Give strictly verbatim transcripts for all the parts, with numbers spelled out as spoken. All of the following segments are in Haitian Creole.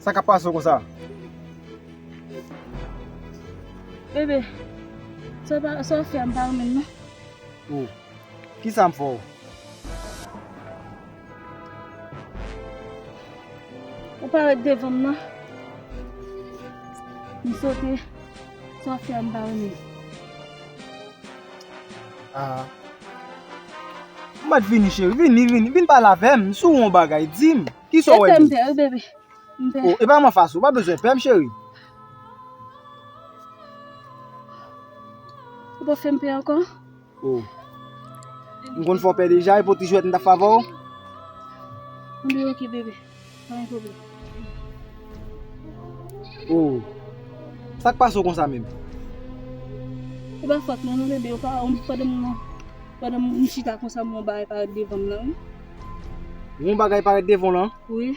Sa k ap pase w konsa? Bebe, sa w pa, sa w fè a, m pa renmen l non. Oh, kisa m fè w? Ou parèt devan m nan. M sote. Sa w fè a, m pa renmen l. Ah. M mèt vini, cheri. Vini, vini. Vin pale avè m. M sou yon bagay. Di m. Kisa w wè li? Rete m pè, wi, bebe. M pè. Oh, e pa m anfas ou. Ou pa bezwen pè m, cheri. Ou pa fè m pè ankò? Oh. M konn fè w pè deja, e pou ti jwèt m t ap fè avè w? Anben, oke, bebe. Pa gen pwoblèm. Oh. Sa k pase w konsa menm? E pa fòt mwen non, bebe. Ou pa, ou, pandan m, pandan m chita konsa, m wè yon bagay parèt devan m nan, wi. Yon bagay parèt devan w lan? Wi.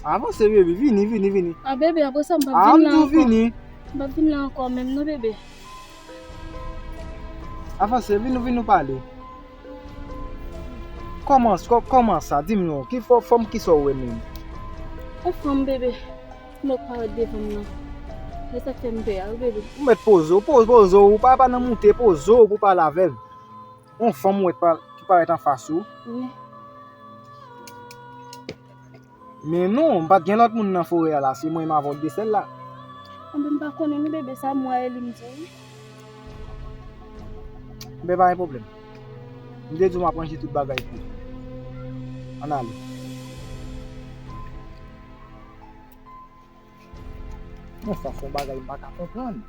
Avanse, bebe, vini, vini, vini. A, bebe, apre sa, m p ap vin la ankò. Ah, m di w vini. M p ap vin la ankò menm non, bebe. Avanse, vin nou, vin nou pale. Kòman, kò-, kòman sa? Di m non, ki fò-, fòm kisa w wè menm? Yon fanm, bebe. Yon lòt parèt devan m nan. E sa k fè m pè a, wi, bebe. Ou mèt poze w, poze, poze w, ou pa, pa nan moute, poze w pou pale avè m. Yon fanm ou wè pa-, ki parèt anfas ou. Wi. Men non, m pa t gen lòt moun nan forè a la, se mwen menm avè w de sèl la. Anben, m pa konnen non, bebe, sa m wè e li m di w wi. Enben, pa gen pwoblèm. M te di w m ap ranje tout bagay pou ou. Ann ale. Men sa se yon bagay m pa ka konprann.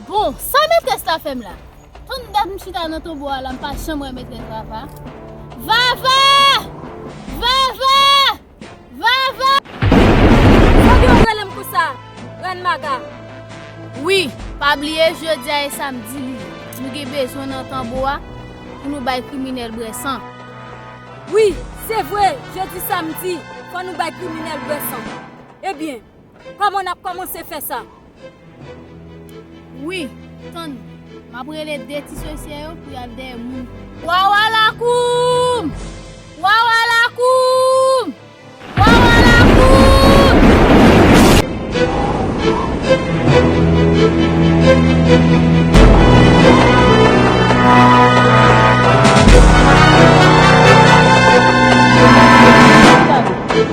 Bon, sa metrès la fè m la? Tann dat m chita nan tonbo a la, m pa janm wè metrès Vava. Vava! Vava! Vava! Sa gen w rele m konsa, Rèn Maga? Wi, pa bliye jodi a e samdi li ye. Nou gen bezwen nan tonbo a pou nou bay kriminèl bwè san. Wi, se vre, jodi samdi, fò nou bay kriminèl bwè san. Ebyen, kòman n ap kòmanse fè sa? Wi, tann, m ap rele de ti sosyè yo pou y al dèyè moun. Wawa lakoum! Wawa lakoum! Wawa lakoum!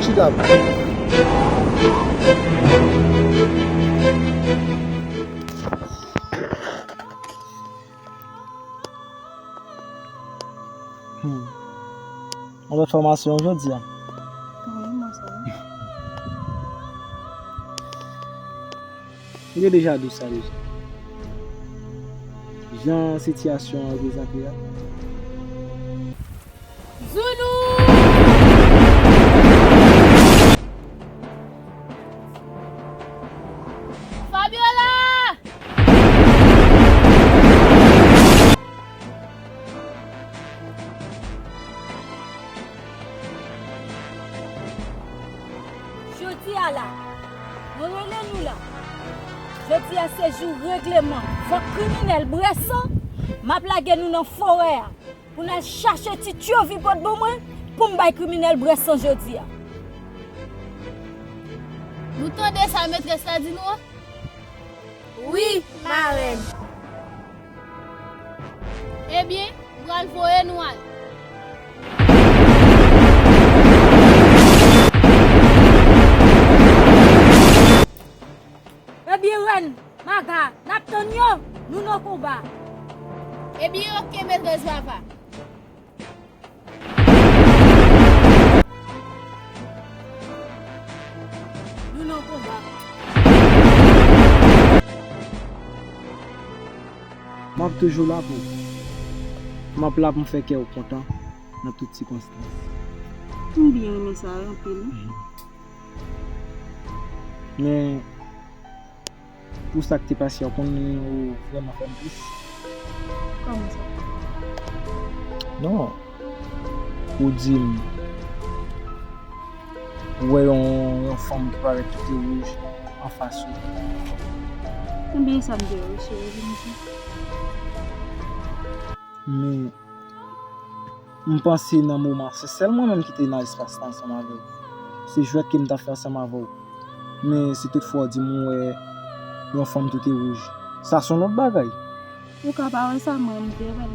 Chita. Hmm. Yon lòt fòmasyon jodi a. Wi, mwen sa. Ou te deja di w sa deja. Jan sitiyasyon an prezante a. Zounou! Fabiola! Jodi a la, mwen rele nou la. Jodi a se jou regleman. Fòk kriminèl Brèsan, m ap lage nou nan forè a pou n al chache ti tyovi pot bon mwen pou m bay kriminèl Brèsan jodi a. Nou tande sa metrès la di nou an? Wi, marèn. Ebyen, m pral voye nou al. Ebyen, rèn, maga, n ap tann yo, nou nan konba. Ebyen, oke, metrès Vava. Nou nan konba. M ap toujou la pou ou. M ap la pou m fè kè w kontan nan tout sikonstans. M byen renmen sa wi anpil. Men, pou sa k te pase a, ou konn ou vrèman fè m tris. Kòman sa? Non. Ou di m, ou wè yon, yon fanm ki parèt tout wouj anfas ou. Ebyen, sa m te wè, cheri, vin di. Men, m panse nan moman, se sèl mwen menm ki te nan espas la ansanm avè w. Se jwèt ke m t ap fè ansanm avè w. Men si toutfwa w di m ou wè yon fanm tout wouj, sa se yon lòt bagay. Ou ka pa wè sa, mwen, m te wè l.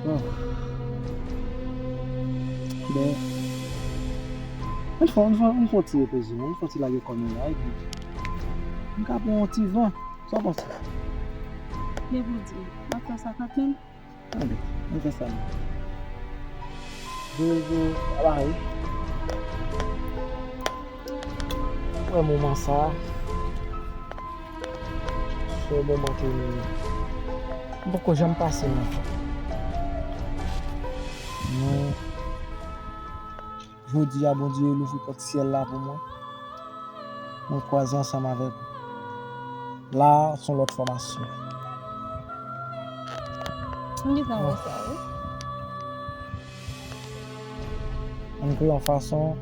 Oh. Ben, ann fè, ann fè, ann fè yon ti repoze, ann fè yon ti lage kò nou la, epi m ka pran yon ti van. Sa w panse? Men pou di, m ap fè sa kanmenm. Anben, ann fè sa non. Jojo, ala wi. Ou wè moman sa a, se yon moman ke m poko janm pase non. Men, jodi a, Bondye louvri pòt syèl la pou mwen. Mwen kwaze ansanm avèk ou. La, se yon lòt fòmasyon. M gentan wè sa, wi. Ann kreye yon fason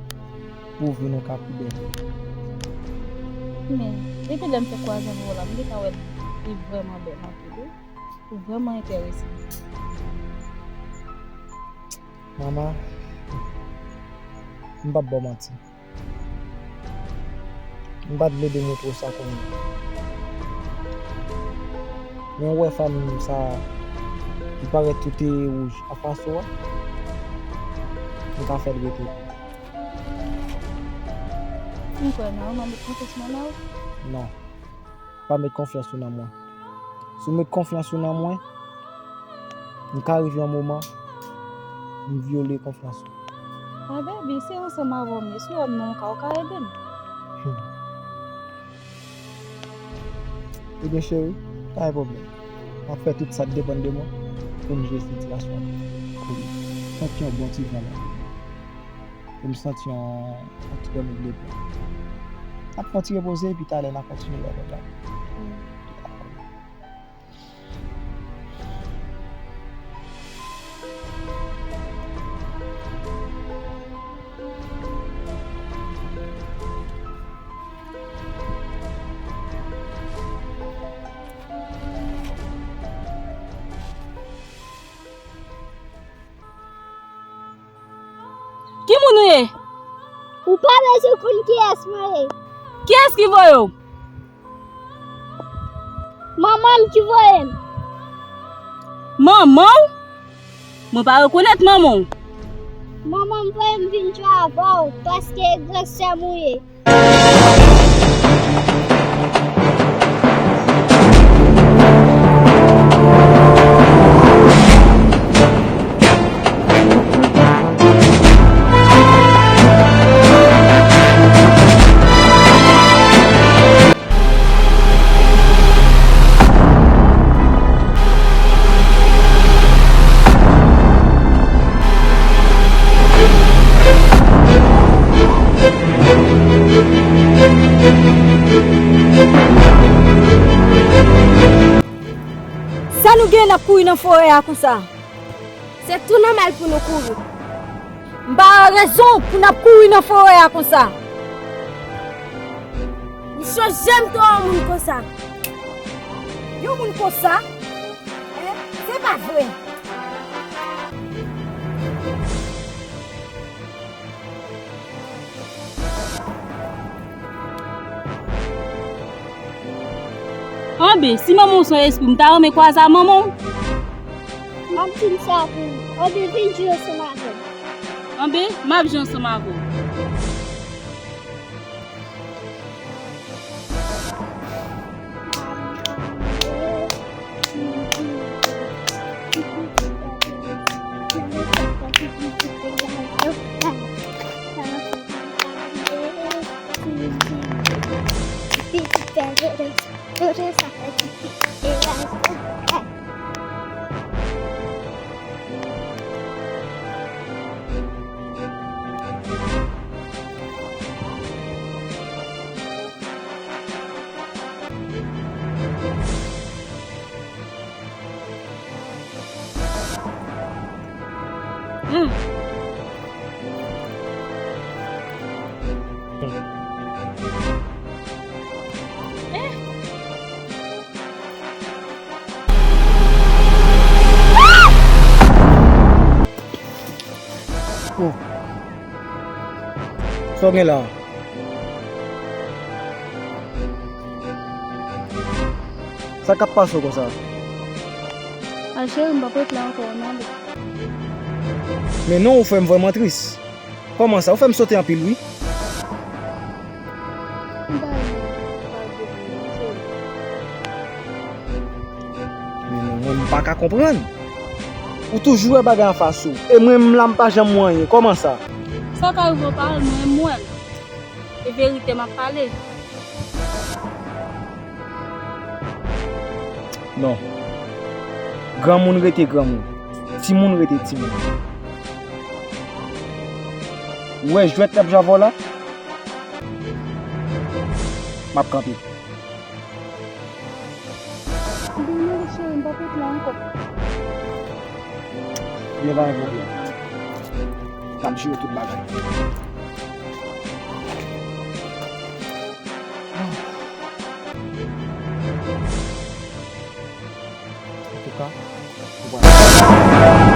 pou vi nou ka pi bèl. Men, depi lè m fèk kwaze avè w la, m gentan wè li vrèman bèl anpil, wi. Ou vrèman enterese m. Mama, m p ap ba w manti. M pa t vle demontre w sa kounye a. Men ou wè fanm sa a ki parèt tout wouj anfas ou a, m ka fè l rete pou ou. M kwè nan ou, m a met konfyans mwen nan ou. Non. Pa met konfyans ou nan mwen. Si w met konfyans ou nan mwen, m ka rive yon moman, m vyole konfyans ou. Ah, baby, se ansanm avè w m ye. Si w wè m nan yon ka, ou ka ede m. Hmm. Ebyen, cheri, pa gen pwoblèm. M ap fè tout sa k depann de mwen pou m jere sitiyasyon an. Pou m santi yon bon ti van la. Pou m santi yon, yon ti dòmi de byen. N ap fè yon ti repoze, epi talè n a kontinye lè kontak. Ki moun ou ye? Ou pa bezwen konn kiyès mwen ye. Kiyès ki voye w? Manman m ki voye m. Manman w? Mwen pa rekonèt manman w. Manman m voye m vin jwe avè w paske e gran sè m ou ye. Sa nou gen n ap kouri nan forè a konsa? Se tou nòmal pou nou kouri. M pa wè rezon pou n ap kouri nan forè a konsa. M chonje m te wè yon moun konsa. Yon moun konsa? Hein? Se pa vre. Anbe, si manman w se yon espri, m ta renmen kwaze a manman w. M ap di m sa pou ou. Anbe, vin jwe ansanm avè m. Anbe, m ap jwe ansanm avè w. Oh. Sa w gen la? Sa k ap pase w konsa? A cheri, m p ap ret la ankò, ann ale. Men non, ou fè m vrèman tris. Kòman sa? Ou fè m sote anpil, wi. M pa wè nan, pa vle pou mwen, cheri. Men non, mwen, m pa ka konprann. Ou toujou wè bagay anfas ou. E mwen menm la, m pa janm wè anyen. Kòman sa? Sa ka rive w pa wè l, mwen menm m wè l. E verite m ap pale. Non. Granmoun rete granmoun. Timoun rete timoun. Ou wè jwèt l ap jwe avè w la? M ap kanpe. Dènye cheri, m p ap ret la ankò. Gen pa gen pwoblèm. N ap jere tout bagay. Antouka, ou pral